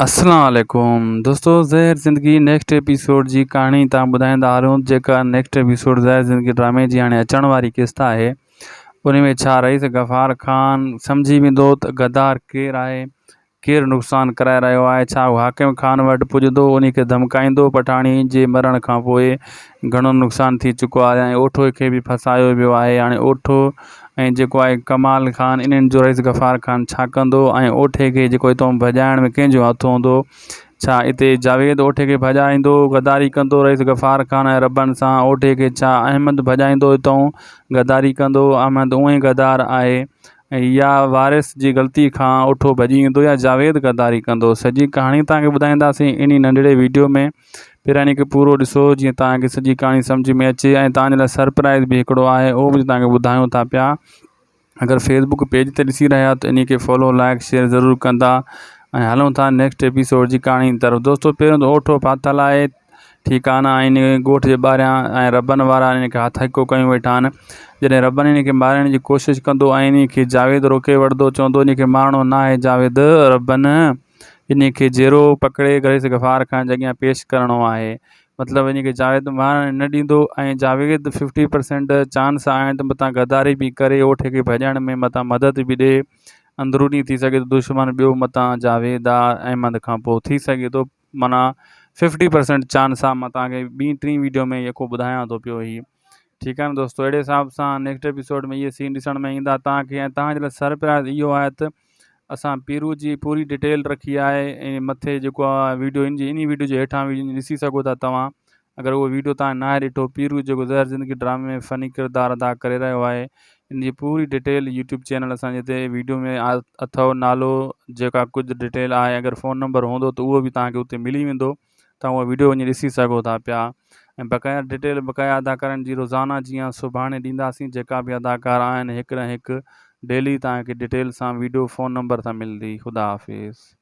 اسلام عليڪم دوستو زهر زندگي نيڪسٽ ايپيسوڊ جي ڪهاڻي تان ٻڌائيندا هلون جيڪا نيڪسٽ ايپيسوڊ زهر زندگي ڊرامي جي هاڻي اچڻ واري قسط آهي ان ۾ ڇا رئيس غفار خان سمجهي ويندو ته غدار ڪير آهي ڪير نقصان ڪرائي رهيو آهي ڇا هو حاڪم خان وٽ پڄندو ان کي ڌمڪائيندو پٺاڻي جي مرڻ کان پوء گهڻو نقصان ٿي چڪو آهي ۽ اوٺو کي به ڦسايو ويو آهي هاڻي اوٺو ۽ جيڪو آهي ڪمال خان انهن جو رئيس غفار خان ڇا ڪندو ۽ اوٺي کي جيڪو اتان ڀڄائڻ ۾ ڪنهن جو هٿ هوندو ڇا اتي جاويد اوٺي کي ڀڄائيندو غداري ڪندو رئيس غفار خان ۽ ربن سان اوٺي کي ڇا احمد ڀڄائيندو اتان غداري ڪندو احمد اونئي غدار آهي ۽ يا وارث جي غلطي کان اوٺو ڀڄي ايندو يا جاويد غداري ڪندو سڄي ڪهاڻي توهان کي ٻڌائينداسين انهي ننڍڙي ويڊيو ۾ پهريان انهي کي پورو ڏسو جيئن توهان کي سڄي ڪهاڻي سمجهه ۾ اچي ۽ توهان جي لاء سرپرائز به هڪڙو آهي اهو به توهان کي ٻڌايون ٿا پيا اگر فيسبوڪ پيج تي ڏسي رهيا آهيو ته انهي کي فالو لائڪ شيئر ضرور ڪندا ۽ هلون ٿا نيڪسٽ ايپيسوڊ جي ڪهاڻي طرف دوستو پهريون ته اوٺو ڦاٿل آهي ٺيڪ آهي نه ان ڳوٺ جي ٻاهريان ۽ ربن وارا ان کي هٿ هڪو ڪيون ويٺا آهن جڏهن ربن ان کي مارڻ جي ڪوشش ڪندو ۽ ان کي جاويد روڪي وٺندو چوندو ان کي مارڻو نه آهي جاويد ربن انهي کي جيئرو پڪڙي رئيس غفار خان جي اڳيان پيش ڪرڻو آهي مطلب انهي کي جاويد مارڻ نه ڏيندو ۽ جاويد ففٽي پرسينٽ چانس آهن ته متان غداري به ڪري اوٺي کي ڀڄائڻ ۾ متان مدد به ڏي اندروني ٿي سگهي ٿو دشمن ٻيو متان جاويد آ احمد کان پوء ٿي سگهي ٿو معنيٰ ففٽي پرسينٽ چانس آ مان توهان کي ٻي ٽين ويڊيو ۾ يڪو ٻڌايان ٿو پيو هي ٺيڪ آهي نه دوستو اهڙي حساب سان نيڪسٽ ايپيسوڊ ۾ اهي سين ڏسڻ ۾ ايندا توهان کي ۽ توهان جي لاء سرپرائز اهو آهي ته اسان پيرو جي پوري ڊيٽيل رکي آهي ۽ مٿي جيڪو آهي ويڊيو ان جي انهي ويڊيو جي هيٺان وڃي ڏسي سگهو ٿا توهان اگر اهو ويڊيو توهان ناهي ڏٺو پيرو جيڪو زهر زندگي ڊرامي ۾ فني ڪردار ادا ڪري رهيو آهي ان جي پوري ڊيٽيل يوٽيوب چينل اسان جي تي ويڊيو ۾ اٿو نالو جيڪا ڪجهه ڊيٽيل آهي اگر فون نمبر هوندو ته اهو به توهان کي اتي ملي ويندو توهان اها ويڊيو وڃي ڏسي سگهو ٿا پيا ۽ بقايا ڊيٽيل بقايا اداڪارن جي روزانه جيان سڀاڻي ڏينداسين جيڪا به اداڪار آهن هڪ نه هڪ ڊيلي توهان کي ڊيٽيل سان ويڊيو فون نمبر سان ملندي خدا حافظ.